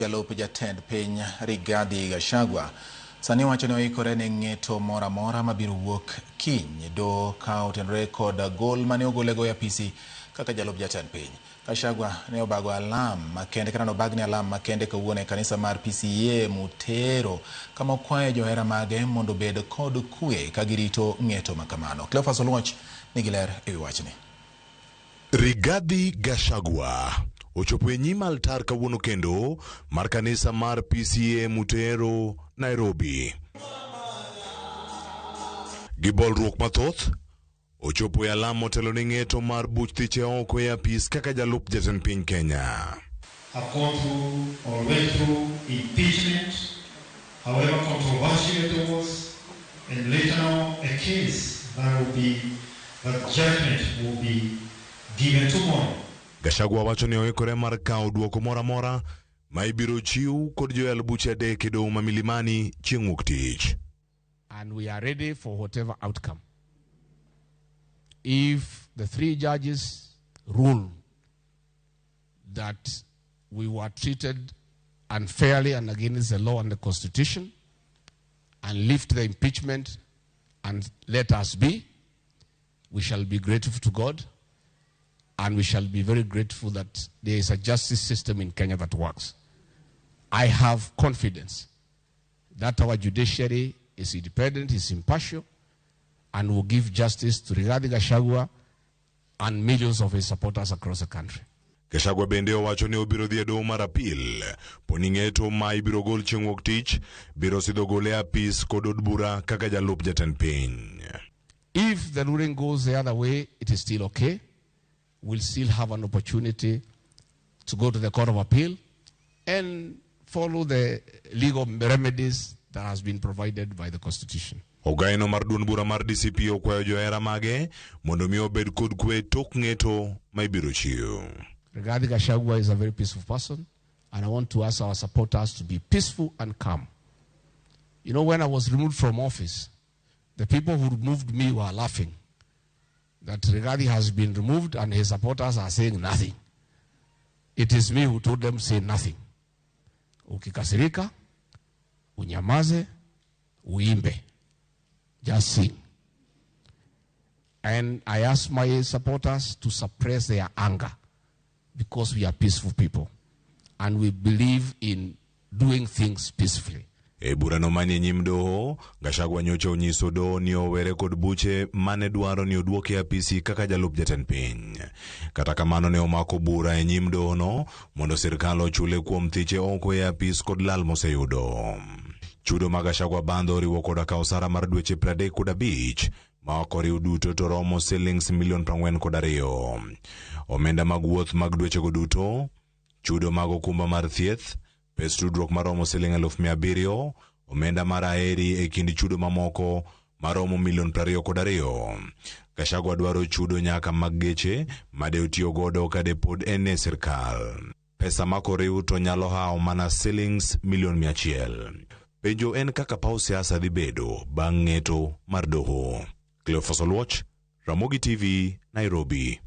Jalup jatend piny Rigathi Gachagua sani wacho ni oikore ne ng'eto moro amora mabiro wuok kiny doho ka otenore kod gol mane ogolego e apisi kaka jalup jatend piny. Gachagua ne obago alam makende kata nobagne alam makende kawuono e kanisa mar PCEA Mutero kama okwaye johera mage mondo obed kod kwe ka girito ng'eto makamano. Cleophas Oluoch nigi ler ewi wachni. Rigathi Gachagua ochopo e nyim altar kawuono kendo mar kanisa mar PCEA Mutero, Nairobi. Gi bolruok mathoth, ochopo e alam motelo ne ng'eto mar buch thiche oko e apis kaka jalup jatend piny Kenya. Have gone through or went through impeachment, however controversial it was, and later now a case that will be, that judgment will be given tomorrow. Gachagua wacho ni oikore mar kawo duoko moro amora ma ibiro chiw kod joyal buche adek e doho ma Milimani chieng' wuok tich. And we are ready for whatever outcome. If the three judges rule that we were treated unfairly and against the law and the constitution and lift the impeachment and let us be, we shall be grateful to God and we shall be very grateful that there is a justice system in Kenya that works. I have confidence that our judiciary is independent, is impartial, and will give justice to Rigathi Gachagua and millions of his supporters across the country. Gachagua bende owacho ni obiro dhi e doho mar appeal poni ng'eto ma ibiro gol chieng' wuok tich biro sidho gole e apis kod od bura kaka jalup jatend piny. If the ruling goes the other way, it is still okay. We'll still have an opportunity to go to the Court of Appeal and follow the legal remedies that has been provided by the Constitution. Ogaino mar duond bura mar DCP okwayo johera mage mondo mi obed kod kwe tok ng'eto ma ibiro chiw. Rigathi Gachagua is a very peaceful person, and I want to ask our supporters to be peaceful and calm. When I was removed from office, the people who removed me were laughing that Rigathi has been removed and his supporters are saying nothing. It is me who told them say nothing. Ukikasirika, unyamaze, uimbe. Just sing. And I ask my supporters to suppress their anger because we are peaceful people and we believe in doing things peacefully. E burano manie nyim doho, Gachagua nyocha onyiso doho ni owere kod buche mane dwaro ni oduoke e apisi kaka jalup jatend piny. Kata kamano ne omako bura e nyim dohono mondo sirkal ochule kuom thiche oko e apis kod lal moseyudo. Chudo mag Gachagua bandho oriwo koda ka osara mar dweche 35 ma ok oriw duto to romo silings milion 42. Omenda mag wuoth mag dwechego duto, chudo mag okumba mar thieth, pes tudruok maromo siling 700,000, omenda mar aheri e kind chudo mamoko maromo milion 22. Gachagua dwaro chudo nyaka mag geche made otiyo godo kade pod en e sirkal. Pesa ma koriw to nyalo hawo mana silings milion 100. Penjo en kaka paw siasa dhi bedo bang' ng'eto mar doho. Cleophas Oluoch, Ramogi TV, Nairobi.